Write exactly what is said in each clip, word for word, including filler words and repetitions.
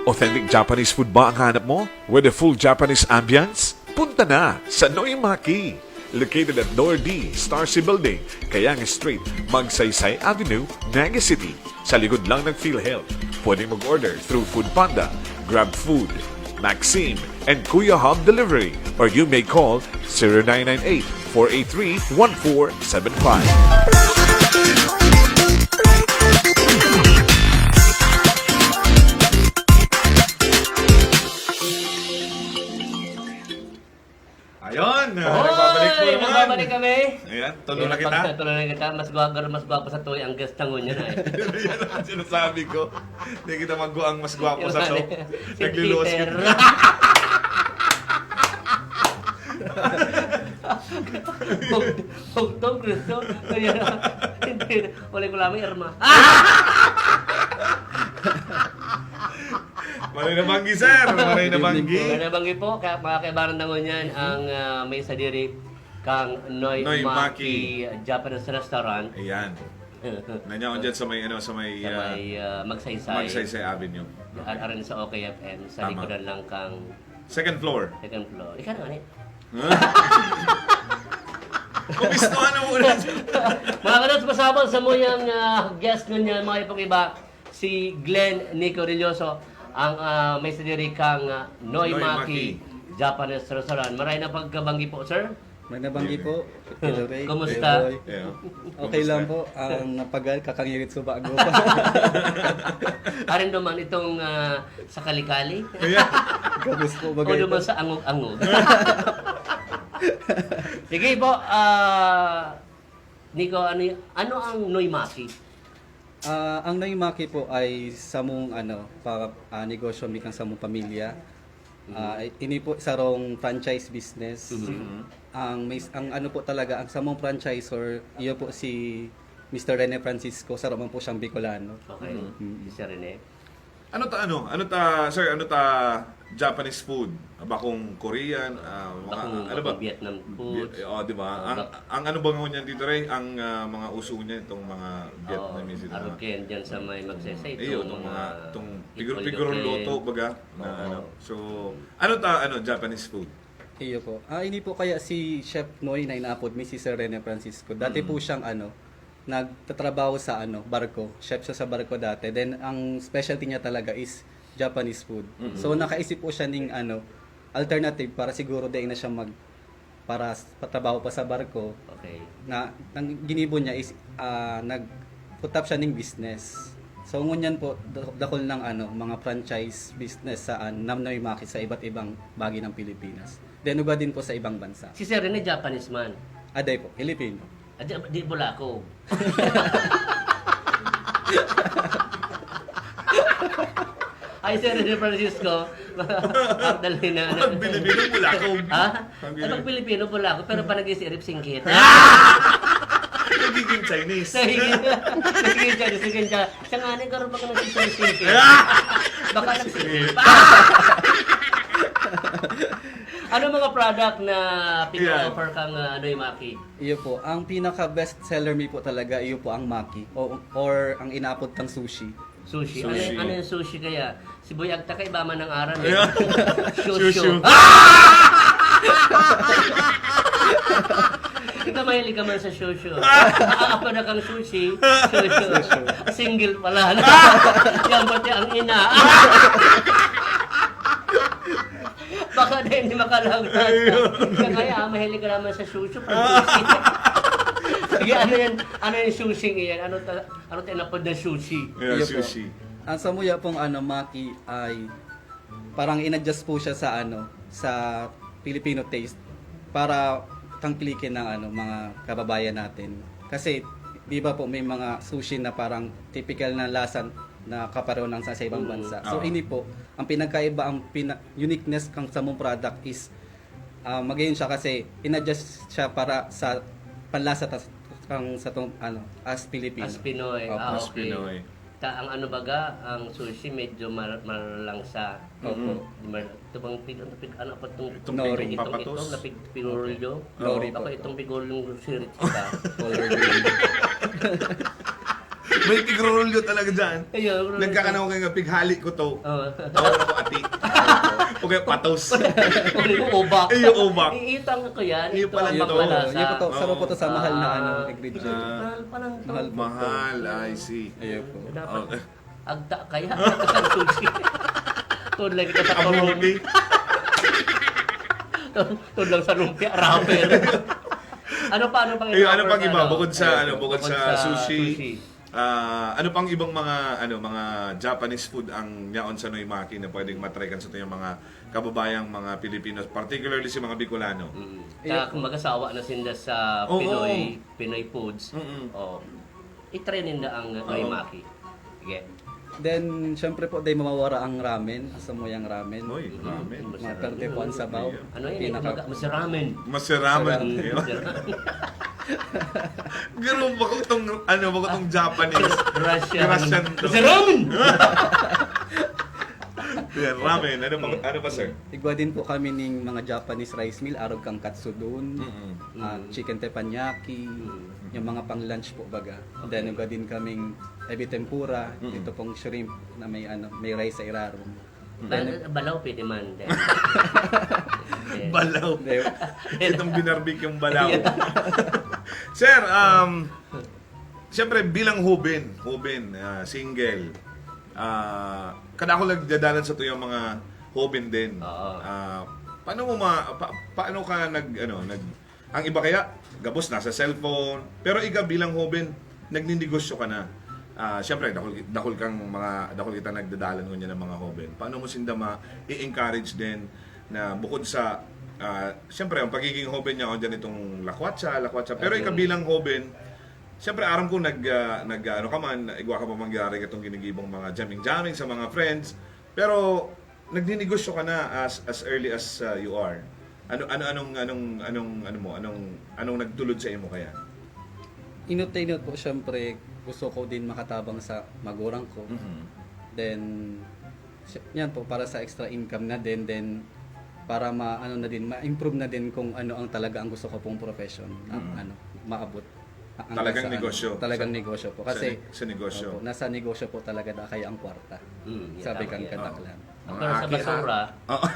Authentic Japanese food ba ang hanap mo? With a full Japanese ambience? Punta na sa Noimaki! Located at Door D, Star C Building, Kayang Street, Magsaysay Avenue, Naga City. Sa likod lang ng PhilHealth. Pwedeng mag-order through Food Panda, Grab Food, Maxim, and Kuya Hub Delivery. Or you may call zero nine nine eight, four eight three, one four seven five. Ayun, ah, nagbabalik po Hoy! naman. Nagbabalik kami. Ayan, tulo na Ayan, kita. pag-, tulo na kita. Mas gwapo, mas gwapo sa tuloy ang guest na ngunyan, eh. Yan ang sinasabi ko. Hindi kita magwa-, ang mas gwapo Yung sa ano, show. si Naglilose Peter. kita. Bug-, bugtong, Cristo. Ayan. Hindi. Wala ko lang, Irma. Maray na banggi, sir. Maray na Good evening banggi. po. Maray na banggi po, ka-, mga kaibaran na ngunyan, ang, ah, may sadiri kang Noy Noy Maki Maki. Japanese Restaurant. Ayan. Nanyaon dyan sa may, ano, sa may, Sa ah, may, ah, Magsaysay. Magsaysay Avenue. Ar-, arin sa O K F M, sa Tama. likodan lang kang Second floor. second floor. Ikaw na, ano? Huh? Kumisto ka na muna. Mga kalods, pasabot sa muyang, ah, guest ngunyan, mga ipong iba, si Glenn Nico Relloso, ang, ah, may sadiri kang, ah, Noy Noy Maki Maki. Japanese Restaurant. Maray na pagkabanggi po, sir. May nabanggi Ayan. po, Tito Ray, Kumusta? Kuya Boy. Yeah. Okay Kumusta? lang po. Ang napagal, kakangirit sa bago pa. Arin naman itong, ah, sa kali-kali. Yeah. Gabos po O bagay naman ito. sa angog-angog. Sige po, ah, Nico, ano y-, ano ang Noy Maki? Ah, ang Noy Maki po ay samong, ano, pa-, ah, negosyo mi kan samong pamilya. Mhm. Ah, ini po sarong franchise business. Mhm. Mhm. Ang may, ang ano po talaga, ang samong franchisor, iyo po si Mister Rene Francisco, saro man po siyang Bicolano. Okay. Mhm. Si Sir Rene. Ano ta, ano? Ano ta, sir, ano ta Japanese food? Bakong Korean, ah, mga, Bakong, ano ba? bakong Vietnam food. Viet-, oh, di ba? Oh, Ang, bak- ang ano ba ngunyan dito, Ray? Ang, ah, mga uso niya, itong mga Oo, Vietnamese na aruken dyan sa may Magsaysay, Eh, itong itong mga, mga itong piguro-, igol-igol luto, baga, na Oo. ano. So, ano ta, ano, Japanese food? Iyo po. Ah, ini po kaya si Chef Noy na inaapod mi si Sir Rene Francisco. Dati Mm. po siyang ano, nagtatrabaho sa ano, barko. Chef siya sa barko dati. Then, ang specialty niya talaga is Japanese food. Mm. So, nakaisip po siya ning ano, alternative para siguro dai na siya mag-, para s-, patrabaho pa sa barko. Okay. Na, ang ginibo niya is, ah, nag-put up siya ning business. So, ngunyan po, da-, dakul ng ano, mga franchise business sa, ah, Noy Maki sa iba't ibang bahagi ng Pilipinas. Then, ugwa din po sa ibang bansa. Si Sir Rene, Japanese man. Aday po, Filipino. Ah, di, di Bulaco. Ay, Sir Rene Francisco. Ang dali na, ano. Pag Pilipino, Bulaco. Ha? Pag Ay, pag Pilipino, Bulaco. Pero pag nag-isirip, singkit. Nagiging Chinese. Nagiging, nagiging Chinese, nagiging Chinese. Siya nga, ni, karoon baka nagsisingkit. Baka nagsisingkit. Ano mga product na pina-offer Yeah. kang, ah, Noy Maki? Iyo po. Ang pinaka best seller mi po talaga, iyo po ang maki. O, or ang inaapod kang sushi. Sushi. Ano, Sushi. ano yung sushi kaya? Si Boy Agta kaiba man ang aram eh. Yeah. Shushu. Shushu. Kita mahilig ka man sa shushu. Aapa na kang sushi. Shushu. Shushu. Single pala. Yan pati ang ina. Baka na hindi makalagpas. Ayun. Kaya kaya, ah, mahilig ka naman sa sushi, pag sushi. Sige, ano yan? Ano yung sushi yan? Ano ta-, ano tinapod na sushi? Yeah, Iyo po. sushi. Ang samuya pong, ano, maki ay parang in-adjust po siya sa, ano, sa Filipino taste para tangkilikin ng, ano, mga kababayan natin. Kasi, di ba po, may mga sushi na parang typical na lasa na kapareho ng sa, sa ibang Mm. bansa. So, Oo. ini po, ang pinagkaiba, ang pina-, uniqueness kang samong product is, ah, magayon siya kasi in-adjust siya para sa panlasa tas, kang sa tong, ano, as Filipino. As Pinoy. Opo. Ah, As okay. Pinoy. Ta-, ang ano baga, ang sushi medyo mar-, marlangsa. Opo. Mm. Mar-, ito bang pig-, ano, pig-, ano pa itong Itong Nori. itong, itong, Papatos? itong na pig-, pigurulyo? Opo. Nori Ako po. itong pigurulyo ng sirit ka. Color green. May tigrorolyo talaga dyan. Ayun, Nagkakanaw kayo nga, pighali ko to. Oh. Tawag ko ati. O kaya patos. Uli mo, ubak. Iyo, ubak. Iitang ko yan. Iyo Ito pala ang to. pagmalasa. Yun po to, saro po to sa mahal na Ah. ano, ingredient. Ah. Mahal pa lang to. Mahal po. Mahal, I see. Ayun po. Dapat Oh. agda kaya. Sushi. Tulad ka sa Kabuti. Tulad sa lumpia, wrapper. Ano pa, ano pang Ayun, ano i-offer pang ka, iba? ano? Bukod sa, Ayun, ano, bukod sa sushi. Ah, ano pang ibang mga, ano, mga Japanese food ang yaon sa Noimaki na pwedeng matry kan sa tuyang mga kababayang mga Pilipino, particularly si mga Bicolano? Mm. Ayun Kaya po. Mag-asawa na sinda sa Oo. Pinoy, Pinoy foods. Mm-mm. Oh, i-try ninda ang Oo. Noimaki. Sige. Then, syempre po, di mawawara ang ramen, samuyang ramen. Hoy, ramen. Mga perde po ang sabaw. Yeah. Ano yun? Pinaka- Pinaka... Masiramen. Masiramen. Sarap. Ganun, bako tong, ano, bako tong Japanese. Russian. Russian to. Masiramen! Yan, ramen. Ano pa, ano pa, sir? Igwa din po kami ning mga Japanese rice meal, arog kang katsudon, Mm-mm. ah, chicken teppanyaki, yung mga pang lunch po baga. Then igwa din kaming ebi tempura, Mm. ito pong shrimp na may ano, may rice sa irarom. Ba- Balaw, pwede man. Hindi. Balaw. Hindi. Itong binarbecue yung balaw. Sir, um, siyempre bilang hoben, hoben, ah, single, ah, kadakol nagdadalan sa tuyang mga hoben din. Oo. Ah, paano mo ma, pa, paano ka nag, ano, nag, ang iba kaya, gabos nasa cellphone, pero ikaw bilang hoben, nagninegosyo ka na. Ah, siyempre, dakol, dakol kang mga, dakol kita nagdadalan ngunyan ng mga hoben. Paano mo sinda ma-encourage din na bukod sa, ah, siyempre, ang pagiging hoben niya, o dyan itong lakwatsa, lakwatsa. Pero ikaw bilang hoben, siyempre, aram ko nag, ah, nag, ano ka man, igwa ka pa mangyari itong ginigibong mga jamming-jamming sa mga friends. Pero, nagninegosyo ka na as, as early as ah, you are. Ano, ano, anong, anong, anong, ano mo, anong, anong nagtulod sa imo kaya? Inot na inot po, syempre, gusto ko din makatabang sa magurang ko. Mhm. Then, sy- yan po, para sa extra income na din, then para ma, ano na din, ma-improve na din kung ano ang talaga ang gusto ko pong profession, ang Mm. ano, maabot. Ang Talagang sa ano, negosyo. Talagang Sa- negosyo po. sa Kasi, ne-, sa negosyo. Opo, nasa negosyo po talaga da kaya ang kwarta. Mm, yan, Sabi tama kang yan. kadaklan. Mga Pero sa aki, ha? basura, Oo.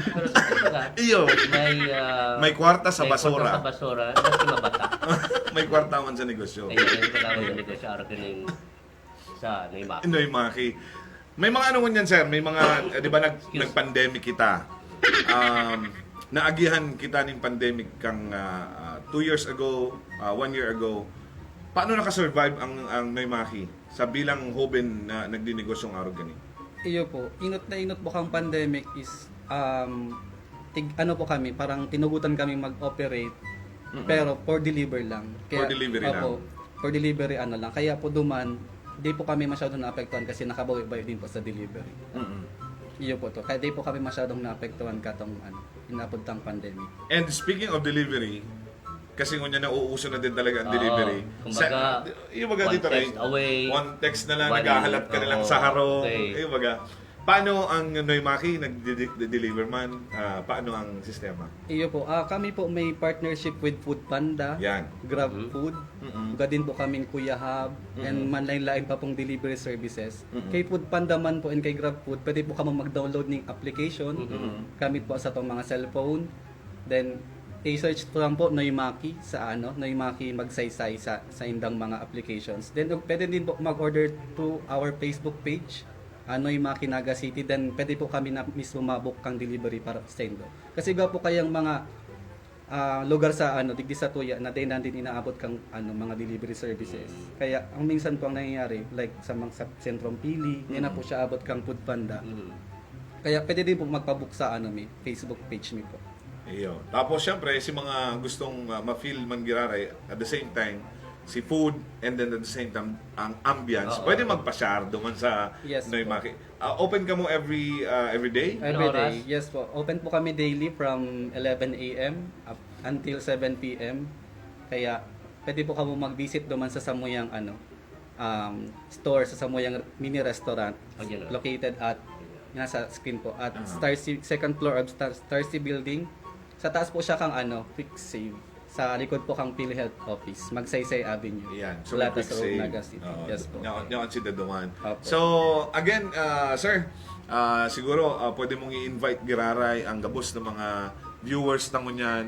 pero sa basura, Iyo. may, ah, May kwarta sa may basura. kwarta sa basura, mas mabata. May kwarta man sa negosyo. Ayun, yung kailangan ng negosyo, araw ganing sa Noimaki. Noimaki. May mga ano ngunyan, sir? May mga, eh, di ba nag, Excuse. nag-pandemic kita? Um, naagihan kita ning pandemic kang ah, ah, two years ago, ah, one year ago. Paano nakasurvive ang, ang Noimaki sa bilang hoben na nagdinegosyong arog gani? Iyo po, inot na inot po kang pandemic is, um, tig, ano po kami, parang tinugutan kami mag-operate, Mm-mm. pero for deliver lang. For delivery lang. Opo, for delivery ano lang. Kaya po duman, di po kami masyado naapektuhan kasi nakabawi-bawi din po sa delivery. Mm-mm. Iyo po to. Kaya di po kami masyadong naapektuhan katong ano, inapod tang pandemic. And speaking of delivery, kasi ngunyan nauuso na din talaga ang Oo. Delivery. Kumbaga, Sa, yung baga one dito rin, text away. One text na lang, One, naghahalap ka na lang oo, sa harong. okay. Yung baga, paano ang Noimaki nagde-deliver man? Ah, paano ang sistema? Iyo po, ah, kami po may partnership with Food Panda, Yan. Grab Mhm. Food, Mm-mm. uga din po kaming Kuya Hub, and Mhm. manlain-lain pa pong delivery services. Mhm. Kay Food Panda man po and kay Grab Food, pwede po kamo mag-download ning application. Mhm. Mhm. Gamit po sa itong mga cellphone. Then, i-search po lang po Noimaki sa ano, Noimaki Magsaysay sa, sa indang mga applications. Then, pwede din po mag-order through our Facebook page, ah, Noimaki Naga City. Then, pwede po kami na mismo mabook kang delivery para sa indo. Kasi igwa po kayang mga ah, lugar sa ano, digdi sa tuya na dai na din inaabot kang ano, mga delivery services. Kaya ang minsan po ang nangyayari, like sa mga sa Sentrong Pili, di na po siya abot kang Food Panda. Mm. Kaya pwede din po magpabook sa ano mi, Facebook page mi po. Iyo. Tapos syempre, si mga gustong ah, ma-feel man giraray, at the same time, si food, and then at the same time, ang ambience, Oo. Pwede magpa-share duman sa Yes po. Noimaki. Ah, open ka mo every ah, every day? Every Anong oras? day, yes po. Open po kami daily from eleven a m up until seven p m. Kaya pwede po kamo mag-visit duman sa samuyang ano, um, store, sa samuyang mini restaurant Oh, yun, oh. located at, nasa screen po, at Ah. Star C, second floor of Star, Star C Building. Sa taas po siya kang ano, Quick Save. Sa likod po kang PhilHealth Office, Magsaysay Avenue. Yan. So, Plata quick sa save. Naga City. Oo. Yes po. Nyo, nyo ang sida duman. Opo. So, again, ah, sir, ah, siguro ah, pwede mong i-invite giraray ang gabos ng mga viewers na ngunyan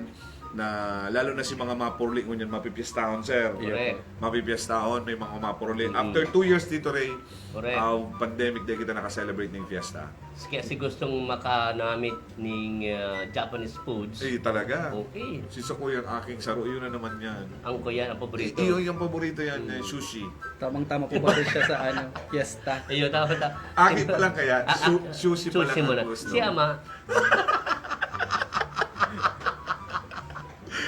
na lalo na si mga mapurli ngunyan mapipiestahon, sir. Yes Correct. po. Mapipiestahon, may mga mapurli. Mm. After two years, Tito Ray, Correct. ah, pandemic, di kita naka-celebrate ng fiesta. Kaya si gustong makanamit ning ah, Japanese foods. Eh, talaga. Okay. Si Sakuya ang aking saro, yun na naman yan. Ang ko yan, ang paborito. I- iyo yung paborito yan, eh, sushi. Tamang-tama po ba siya sa ano, fiesta? Iyo, tama, tama. Akin pa lang kaya, Ah, ah, su- sushi pa sushi lang mo ang na. gusto. Si Ama.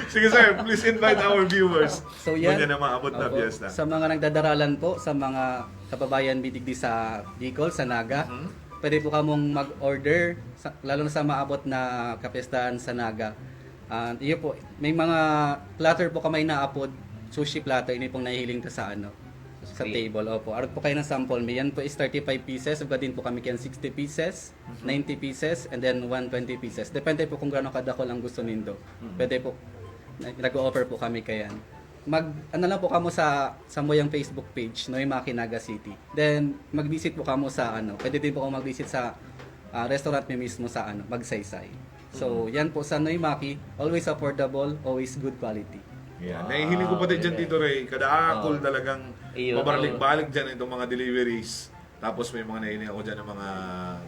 Sige sir, please invite our viewers. So, yan. Ganyan na maabot na Opo. fiesta. Sa mga nagdadaralan po, sa mga kababayan mi digdi sa Bicol, sa Naga, Mhm. pwede po kamong mag-order, sa, lalo na sa maabot na kapistahan sa Naga. Ah, iyo po, may mga platter po kami naapod, sushi platter, ini pong nahihiling ta sa ano, sa Sushi. Table. Opo, arog po kayo ng sample mi. Yan po is thirty-five pieces, ug din po kami kayan sixty pieces, ninety pieces, and then one twenty pieces. Depende po kung gaano kadakol ang gusto nindo. Pwede po, nag-o-offer po kami kayan. Mag, ano lang po kamo sa, sa samuyang Facebook page, Noy Maki Naga City. Then, mag-visit po kamo sa, ano, pwede din po kamo mag-visit sa ah, restaurant mi mismo sa, ano, Magsaysay. So, yan po sa Noy Maki, always affordable, always good quality. Yeah. Nahihiling ko pati Wow, dyan, okay. Tito Ray. Kadakol Oo. talagang Iyo, mabalik-balik dyan itong mga deliveries. Tapos may mga nahihiling ako dyan ng mga,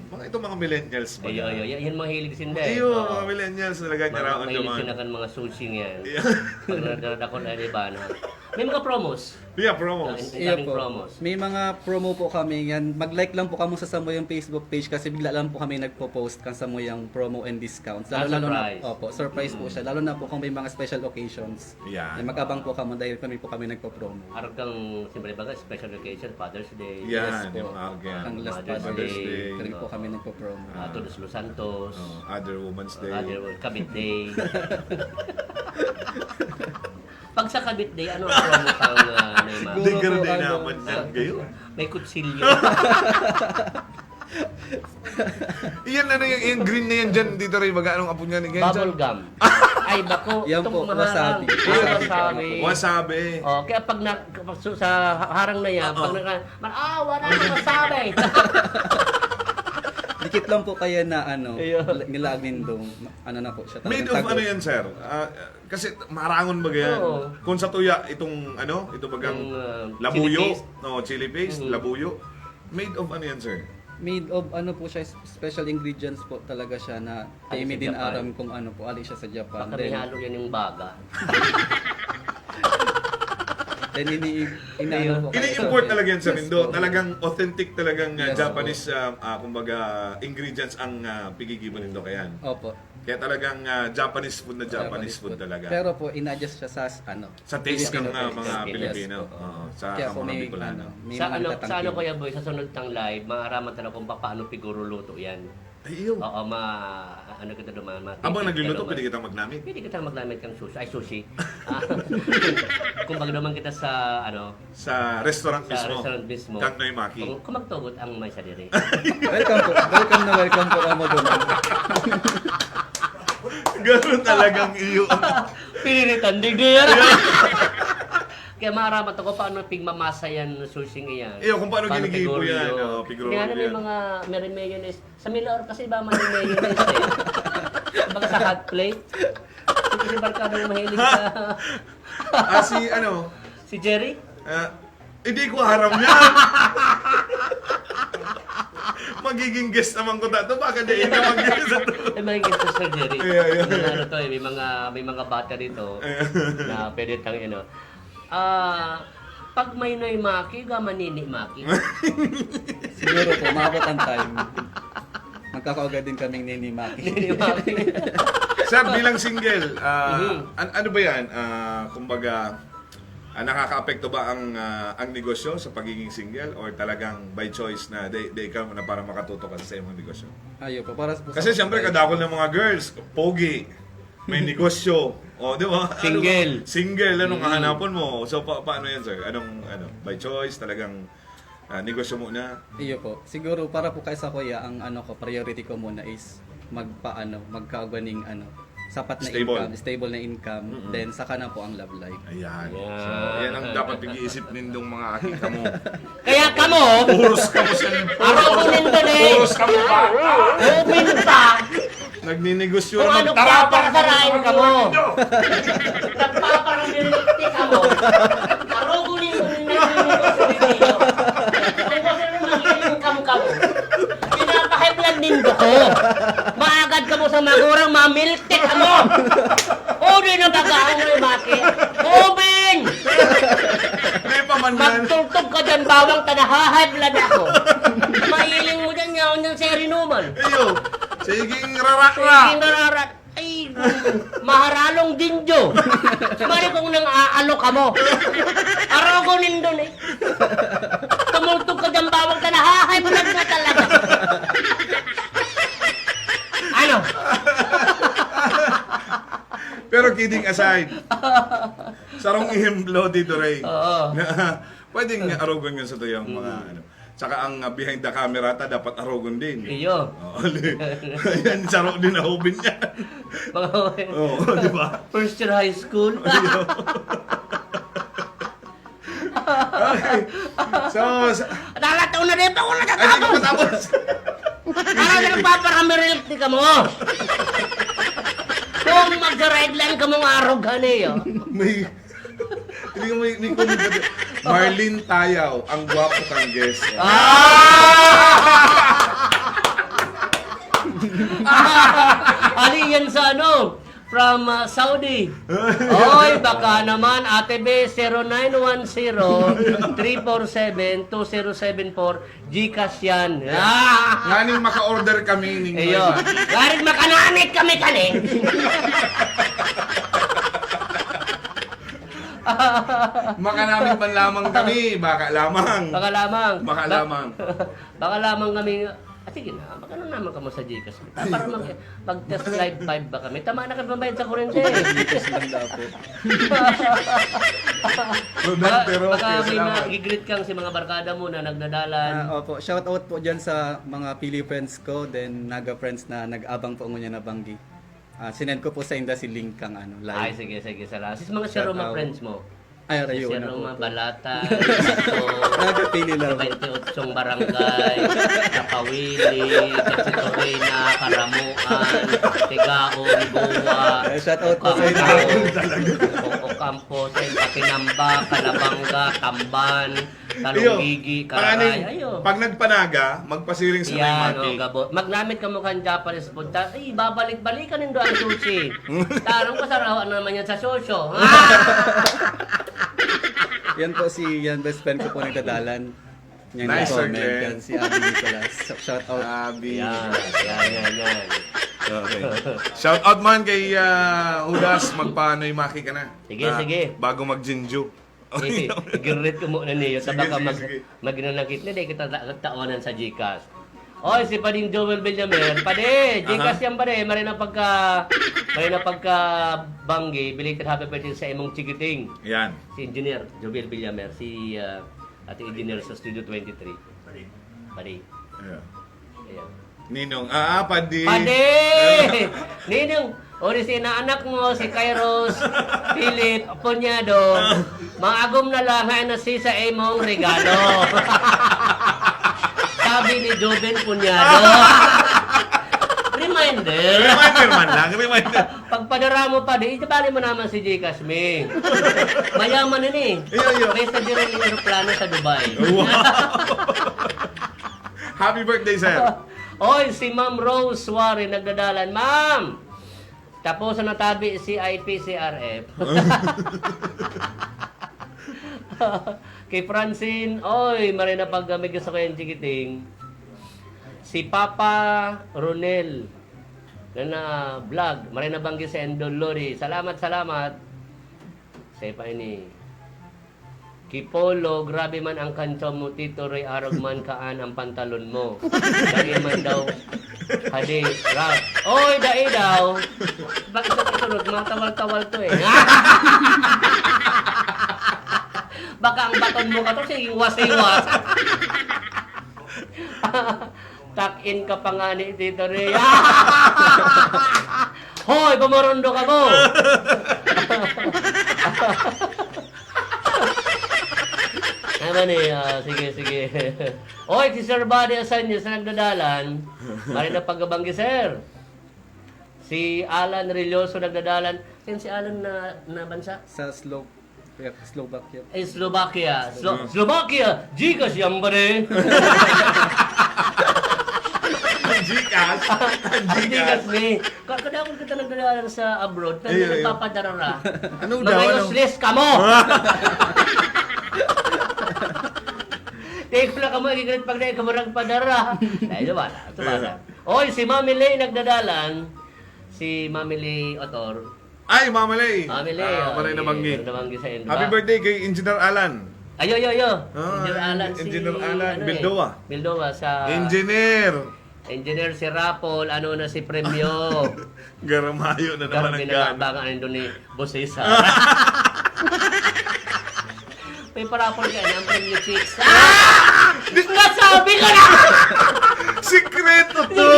mga itong mga millennials ba Iyo, yan? iyo, yan mahilig sinda. Iyo, Oo. mga millennials talaga, Mga naraon mahilig naman. sila kan mga sushi yan. Iyo. Pag nadadakol na iba na. May mga promos. Yeah, promos. Ang Iyo daming po. Promos. May mga promo po kami yan. Mag-like lang po kamo sa samuyang Facebook page kasi bigla lang po kami nagpo-post kan samuyang promo and discounts. Ah, Lalo, lalo na, surprise. Opo, surprise po siya. Lalo na po kung may mga special occasions. Yan. Ay, mag-abang po kamo dahil kami po kami nagpo-promo. Araw kang, siyempre baga, special occasion, Father's Day. Yan, Yes po. yung mga again. Ang last Mother's po. Mother's Day. Day. Kami po kami nagpo-promo. Ah, Todos los Santos. Oh, other Women's Day. Other Kabit Day. Pag sa Kabit Day, ano ang promo pang uh, Noy Maki? Siguro Digger po, Day ano, naman yan, gayon. May kutsilyo. Iyan, ano yung, yung green na yan dyan, Tito Ray? Baga, anong apod nga ni Ken? Bubble gum. Ay, bako. Yan Itong po, maharang. Wasabi. Ah, wasabi. Wasabi. Oh, kaya pag na, so, sa harang na yan, Oo. pag naka, man, ah, wala na wasabi. Dikit lang po kaya na ano, Ayun. nilaag nindong, ano na po siya. Made talagang of tagos. Ano yan, sir? Ah, kasi marangon ba yan? Oo. Kung sa tuya, itong ano, ito bagang Yung, ah, labuyo. chili paste. No, chili paste, Mm. labuyo. Made of ano yan, sir? Made of ano po siya, special ingredients po talaga siya na Ali kami sa din Japan. Aram kung ano po, ali siya sa Japan. Baka Then, may halo yan yung baga. then ini, inaano po. Ini-import talaga yan sa Yes Indo. po. Talagang authentic talagang uh, Yes, Japanese, uh, uh, kumbaga, ingredients ang uh, pigigibo nindo kayan. Opo. Kaya talagang uh, Japanese food na Japanese, Japanese food, food. talaga. Pero po, in-adjust siya sa ano. Sa taste ng Filipino uh, taste. mga Yes Pilipino. po. Oo, sa Kaya sa po mga may, Bicolano. ano, may Sa mga ano, sa ano nagtatangkil. Kuya Boy, sa sunod tang live, maaraman ta na kung paano piguro luto yan. Ay, iyo. Oo, ma, ano kita duman, ma, Abang ticket nagluluto, ka pwede naman. kitang maglamit. Pwede kita maglamit kang sushi. Ay, sushi. Ah, kung magduman kita sa, ano, Sa restaurant sa mismo. restaurant mismo. Kang Noy Maki. Kung, kung magtugot ang may sadiri. Welcome po. Welcome na welcome po kamo doon. Ganun talagang iyo. Piniritan, di yan. Kaya maaraman ako paano pigmamasa yan, sushi nga yan. Iyo, kung paano ginigibo piguro yan, yun. oh, piguro Kaya ano, may yan. mga, may mayonnaise. Sa Milor kasi ba may mayonnaise eh. Baka sa hot plate. Kasi barkada yung mahilig sa... Ah, si ano, Si Jerry? ah, hindi ko aram yan. Magiging guest naman ko tato. Baka di ka mag-guest ato. Ay, may guest si Sir Jerry. Yeah, yeah. May ano to eh, may mga, may mga bata dito Yeah. na pwede tang ano. Ah, pag may Noy Maki, ga manini Maki. Siguro po, maabot ang time. Magkakaugad din kaming Nini Maki. Nini Maki. Sir, bilang single, ah, Mhm. an- ano ba yan? Ah, kumbaga, ah, nakakaapekto ba ang ah, ang negosyo sa pagiging single or talagang by choice na day, day ka na para makatuto ka sa iyong negosyo? Ayo po, para po Kasi sa- siyempre, kadakol ng mga girls, pogi, may negosyo, o di ba? Ano- Single. Single, anong Mm. hahanapon mo? So, pa- paano yan, sir? Anong, ano, by choice, talagang ah, negosyo muna? Iyo po. Siguro para po kay sa kuya, ang ano ko, priority ko muna is magpaano, magkaugwa ning ano, sapat na Stable. income, stable na income, Mm-mm. then saka na po ang love life. Ayan. Yan. So, yan ang dapat pag-iisip nindong mga aki kamo. Kaya kamo, Puros kamo sa arogo nindo ni. Puros kamo pa. Open pa. Nagninegosyo Kung naman. ano Tara, pa para sa tara, lain tara, kamo. tara. Nagpaparamiliti kamo. Arogo nindo ni nagninegosyo nindo. Negosyo na mag-income kamo. Pinapahiblad nindo ko. Maagad kamo sa magurang, mamiltik kamo. O, di na baga ang may mati. Open! May pamanlan. Magtultog ka dyan, bawang ta, nahahablad ako. Mailing mo dyan, yaon dyan sa irinuman. Iyo. Siging rara-ra. Sige, nararat. Ay, maharalong dinjo. Mali kung nang aalo ka mo. Arogo nindo ni. Tumultog ka dyan, bawang ta, nahahablad na talaga. Ano? Pero kidding aside, sarong ehemplo dito, Ray. Oo. Na, pwedeng arogon yun sa tuyang mga ano. Saka ang uh, behind the camera ta dapat arogon din. Iyo. Oo, yan, saro din na hobin niya. Mga Oo, di ba? First year high school. Okay. So, sa, Nalataw na rin pa, wala ay, hindi ko natapos. matapos. Parang nagpaparamirilti ka mo. Kung mag-red line ka mong arog, honey, oh. May, hindi ko may, may comment ba dito? Marlene Tayaw, ang gwapo kang guest. Ah! Ali yan sa ano? From uh, Saudi. Oy, baka naman, Ate Be, zero nine one zero, three four seven, two zero seven four, GCash yan. Ah! Nganing maka-order kami ning Iyo. Garing makanamit kami kani. Makanamit man lamang kami, baka lamang. Baka lamang. Baka Ba- lamang. Baka lamang kami. Ah, sige na, magano naman kamo sa GCash. Ah, para mag, mag-test live five ba kami? Tama na kami pambayad sa kurente. Dito lang daw po. Rodante Baka, Roque, baka may salamat. Mag-greet kang si mga barkada mo na nagdadalan. Ah, opo, shout out po dyan sa mga Pili friends ko, then Naga friends na nag-abang po ngunyan na banggi. Ah, sinend ko po sa inda si link kang ano, live. Ay, sige, sige, salamat. Sis mga Sir Roma Shout out. Friends mo. Ay, rayo Sir na po Roma, po. Balata, Nagpili lang po. twenty-eight barangay, Nakawili, Kachitorina, Karamuan, Tigaon, Buwa, Ay, shout out po sa inyo. Ocampo, Ocampo, Patinamba, Calabanga, Tamban, Iyo, Talonggigi, pag ano Kararay. yun, Ayo. Pag nagpanaga, magpasiring sa Yan, Naymati. Oh, gabot. Magnamit ka mo kan Japanese food. Ta, ay, babalik-balikan nindo ang sushi. Tarong ko sa rawa naman yan sa shosho. Ah! Yan po si yan best friend ko po nagdadalan. Yan Nice, yung Sir comment, Glenn. Yan si Abby Nicolas. Shout out. Abi. Yan, yan, yan, yan. Okay. Shout out man kay ah, Udas, magpanoy maki ka na. Sige, Ah, sige. Bago mag-Jinju. Eh, i-greet ko muna niyo. Sige, Baka sige, mag, sige. magnanakit na, di kita ta- taonan sa GCash. Oy, si Pading Joel Villamer. Padi, GCash Aha. Yan pare. Maray na pagka, maray na pagka banggi, belated happy birthday sa imong chikiting. Yan. Si Engineer Joel Villamer, si ah, Ate Engineer sa Studio twenty-three. Padi. Yeah. Ayan. Ninong, ah, ah, padi. Padi! Ninong, o di si inaanak mo, si Kairos Philip Punyado, maagom na lang, hay na si sa imong regalo. Sabi ni Joven Punyado. Reminder. Reminder man lang, reminder. Pagpadara mo pa, di, ibali mo naman si GCash me. Mayaman yun eh. Iyo, iyo. May sa dirang aeroplano sa Dubai. Wow. Happy birthday, sir. Oy, si Ma'am Rose Suarez nagdadalan. Ma'am! Tapos na tabi si I P C R F. Kay Francine, oy, maray na pag may gusto ko yung chikiting. Si Papa Ronel na na vlog, maray na banggi sa Endol Lodi. Salamat, salamat. Sa pa ini. Kipolo, grabe man ang kantsa mo, Tito Ray, arog man kaan ang pantalon mo. Dai man daw, hadi, rap. Oy, dai daw. Bakit sa kasunod, matawal-tawal to eh. Baka ang baton mo ka to, sige, iwas-iwas. Tuck in ka pa nga ni Tito Ray. Hoy, pamarondo kamo! Ano ni? Ah, sige, sige. Oy, si Sir Buddy Asanyo sa nagdadalan. Mali na pagkabanggi, sir. Si Alan Relioso nagdadalan. Yan si Alan na, na bansa? Sa Slo-, Slovakia. Eh, Slovakia. Slo-, Slovakia! Gcash yan ba rin? Gcash? Ang Gcash ni. Ka-, kadakol kita nagdadala sa abroad, pero Ay, ay, ay. nagpapadara ra. Ano Mga daw, ano? useless kamo! Di ko na kamo igigilit pag di ko maragpadara. Ay, wala. Wala. Oy, si Mami Lay nagdadalan. Si Mami Lay Otor. Ay, Mami Lay. Mami Lay, Ah, oh, maray na eh, banggi. maray na banggi sa inyo. Happy Ba- birthday kay Engineer Alan. Ayo, yo, yo. Ah, Engineer Alan, si, Engineer Alan, ano eh, Bildoa. Bildoa sa Engineer. Engineer si Rapol, ano na si Premyo? Garamayo na naman Garami ang na gana. baka ang doon ni Boss Cesar. May parapol ka, ang Premyo Chicks. Ah! Nasabi ko na! Sikreto to!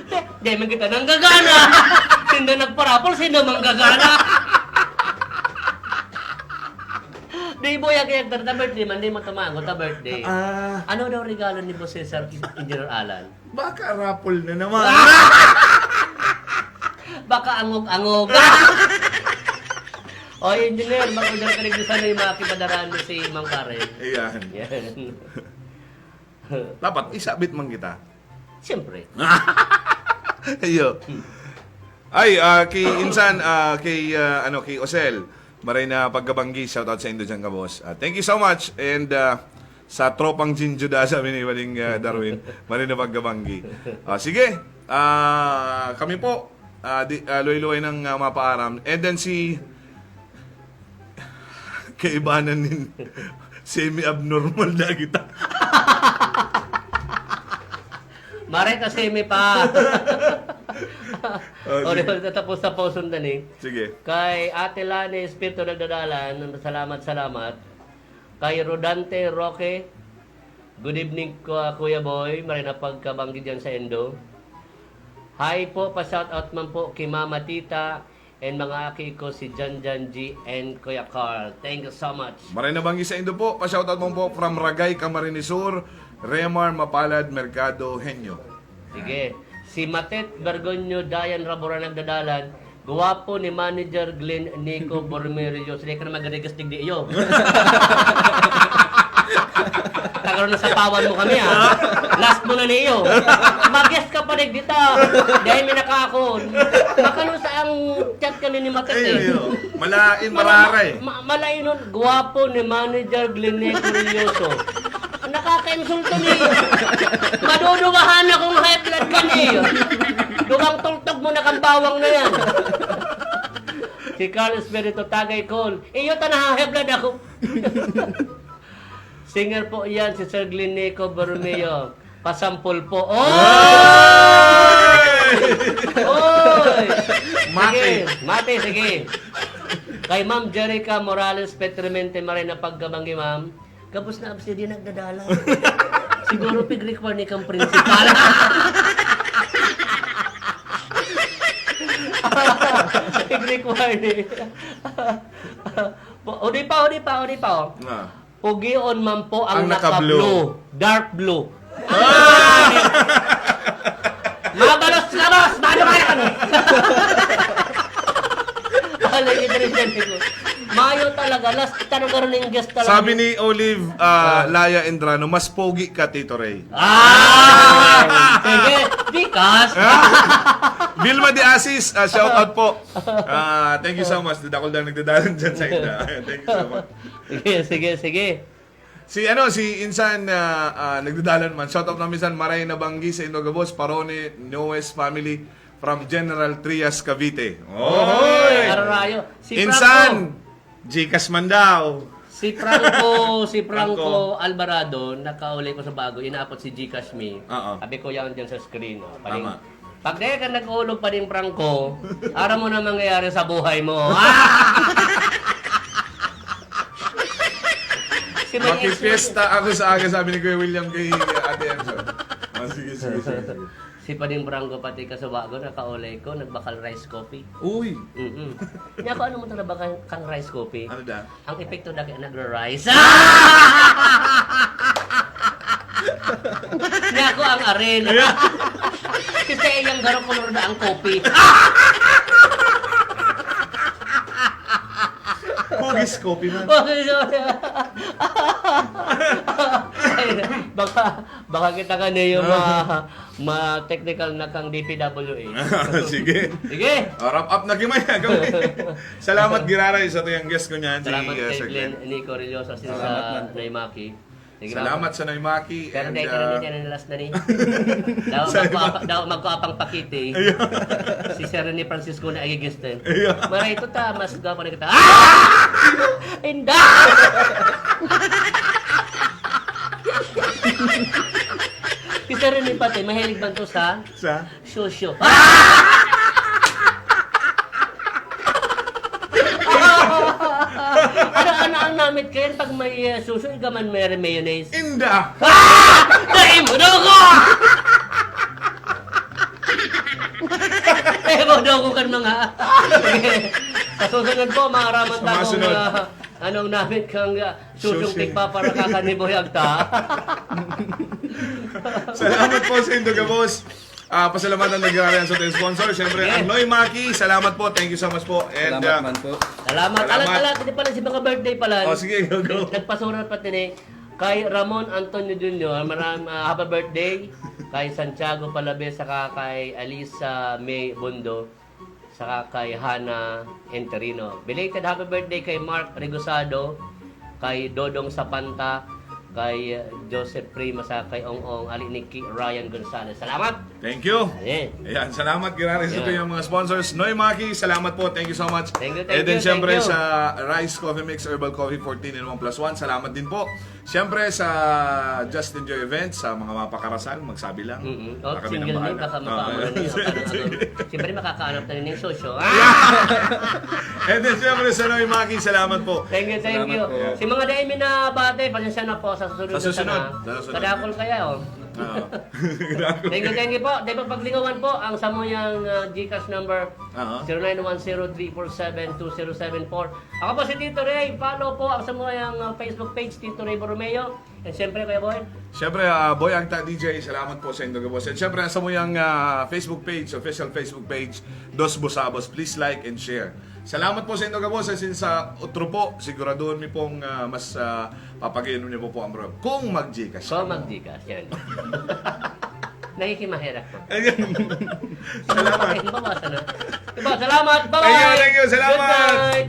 Di, di man kita nanggagana. Sinda nagparapol, sinda manggagana. Di, boy, ang kaya ta birthday man, di mo tumango, ta birthday. Ah. Ano daw regalo ni Boss Cesar kay Engineer Alan? Baka raffle na naman. Baka angog-angog. Oy, Engineer, mag-order ka rin sana yung mga kipadaraan mo si Ma'am Karen. Ayan. Yan. Dapat isabit man kita. Siyempre. Iyo. Ay, ah, kay Insan, ah, kay, ah, ano, kay Osel, maray na pagkabanggi, shoutout sa indo dyan, kabos. Ah, thank you so much. And, ah, sa tropang Jinjo da, sabi ni Waling, ah, Darwin, maray na pagkabanggi. Ah, sige, ah, kami po, ah, di, ah, luway-luway ng, ah, mapaaram. And then si, kaibanan nin semi-abnormal na kita. Maray ka semi pa. Oh, O, di sige. ba, tapos na po sundan eh. Sige. Kay Ate Lani Espiritu nagdadalan, salamat, salamat. Kay Rodante Roque, good evening, Ku-, Kuya Boy. Maray na pagkabanggi dyan sa Indo. Hi po, pa-shoutout man po kay Mama Tita and mga aki ko si Janjan G and Kuya Carl. Thank you so much. Maray na banggi sa indo po. Pa-shoutout man po from Ragay, Camarines Sur, Remar, Mapalad, Mercado, Henyo. Sige. Si Matet Bergonyo, Dayan Rabora nagdadalan. Guwapo ni Manager Glenn Nico Bormerio. Sige ka na magrigas digdi iyo. Tagaro na sapawan mo kami, ha? Last mo na niyo. Mag-guest ka pa digdi ta. Dahil may nakaakon. Makano sa ang chat kami ni Matet, Ay, eh. ay, oh. Malain, Mala-, mararay. ma-, ma-, malainon, guwapo ni Manager Glenn Nico Rioso. Nakakainsulto ni. Madudugahan akong high blood ka ni. Dugang tultog mo na kang bawang na yan. Si Carl Espiritu Tagay Cole. Iyo ta na high blood ako. Singer po yan, si Sir Glenico Borromeo. Pasampol po. Oy! Oy! Mati. Sige, mati, sige. Kay Ma'am Jerica Morales Petrimente, maray na pagkabanggi, ma'am. Gabos na absi, di nagdadala. Siguro pig-require ni kang principal. Pig-require ni. O, di pa, o, di pa, o, di pa, o. Ah. Pugion man po ang Ang naka-blue. naka-blue. Dark blue. Ah! Mabalos ka, boss! Mano ka yan? Wala yung rin yan, eh. Mayo talaga. Last, tanong ka rin yung guest talaga. Sabi ni Olive, ah, Ah. Laya Endrano, "Mas pogi ka, Tito Ray." Ah! Sige, Gcash. Ah! Vilma de Asis, ah, shout out po. Ah, thank you so much. Dakol na nagdadalan dyan sa inyo. Thank you so much. Sige, sige, sige. Si ano, si Insan, ah, ah, nagdadalan man. Shout out namin, Insan. Maray na banggi sa inyo, gabos. Parone, Noes family from General Trias, Cavite. Oy! Oy! Ararayo. Si Insan! Franco. Gcash man daw. Si Franco, si Franco Franco. Alvarado, nakauli ko sa bago, inaapot si Gcash me. Oo. Sabi ko, "Yan dyan sa screen, oh." Paring, Tama. pag di ka nag-ulog pa din, Franco, aram mo na mangyayari sa buhay mo. Ah! Si Maria Makifiesta ako sa aga, sabi ni Kuya William kay Ate Enzo. Mas Sige, sige, sige, sige. Si Pading Brango pati kasubago, nakaulay ko, nagbakal rice coffee. Uy! Mm-mm. Niya ako, ano mo talaga kang, kang rice coffee? Ano da? Ang epekto na kaya nagra-rice. Niya ako ang arin. Kasi iyang garo kolor na ang coffee. Hugis coffee man. Okay, sorry. Ay, baka, baka kita ka niyo ma, ma-technical na kang D P W A. Sige. Sige. Oh, wrap up na kimaya kami. Salamat, giraray, sa tuyang guest ko niyan, si, Salamat uh, kay Sir Glenn Glenn. Nico Religioso, si Salamat sa man po. Naimaki. Sige, Salamat Papa. Sa Naimaki Pero and, dahil ka na uh, din yan, ang last na ni. Daw Sa magkuapa, Naimaki. Daw magkuapang pakiti. Ayun. Si Sir Rene Francisco na ay guest eh. Ayun. Maray ito ta, mas gwapo na kita. Ah! Inda! Si Sir Rene pati, mahilig man to sa Sa? Shosho. Ano, ano ang namit kayo pag may uh, shosho, ikaw man may mayonnaise? Inda! Ah! Dai mo daw ko! Dai mo daw ko kan mga... Sa susunod po, maaraman Sa tayong masunod. Uh, anong namit kang uh, shosho Shosho. Tigpaparakakan ni Boy Agta. Salamat po sa indo gabos. Ah, pasalamatan na giraray ang sa ating sponsor. Siyempre, Sige. Ang Noy Maki, salamat po. Thank you so much po. And, Salamat ah, man po. Salamat. Salamat. Alat, alat. Hindi pala si mga birthday pala. Oh, sige, go, go. Nagpasurat pa tini kay Ramon Antonio Junior. Maram, ah, happy birthday kay Santiago Palabez saka kay Alisa May Bondo. Saka kay Hana Enterino. Belated happy birthday kay Mark Regosado, kay Dodong Sapanta, kay Joseph Prima, saka kay Ong Ong, ali ni Ki-, Ryan Gonzalez. Salamat! Thank you. Ayan. Ayan, salamat, giraray sa Ayan. Tuyang mga sponsors. Noy Maki, salamat po. Thank you so much. Thank you, thank And then, you, thank siyempre, you. Sa Rice Coffee Mix Herbal Coffee fourteen in one plus one, salamat din po. Siyempre, sa Just Enjoy Events, sa mga mapakarasal, magsabi lang. Mm-mm. Oh, Baka single minamahal may na. Baka Ah, makaamo na niya. Sige. Parang ano, siyempre, makakaanap na rin yung shosho. Ah! And then, siyempre, sa Noy Maki, salamat po. Thank you, thank Salamat you. Po. Si mga dai mi na bate, pasensya na po sa susunod Sa na susunod. Sana. Sa susunod. Kadakol kaya, oh. Ah. Kadakol. Thank you, thank you po. Di ba paglingawan po ang samuyang uh, Gcash number Aha. zero nine one zero three four seven two zero seven four. Ako po si Tito Ray. Follow po ang samuyang uh, Facebook page, Tito Ray Borromeo. And siyempre, Kuya Boy. Siyempre, ah, Boy Agta D J, salamat po sa indo gabos. And siyempre, sa muyang ah, Facebook page, official Facebook page, Dos Busabos, please like and share. Salamat po sa indo gabos. As in, sa utro po, siguraduhon mi pong ah, mas ah, papagayon niyo po po ang program. Kung mag-Gcash Kung kamo. Mag-Gcash, yan. Nakikimaherak po. Ayan. Salamat. Bawasan na. Diba? Salamat. Bye-bye. Thank you, thank you. Salamat. Good night.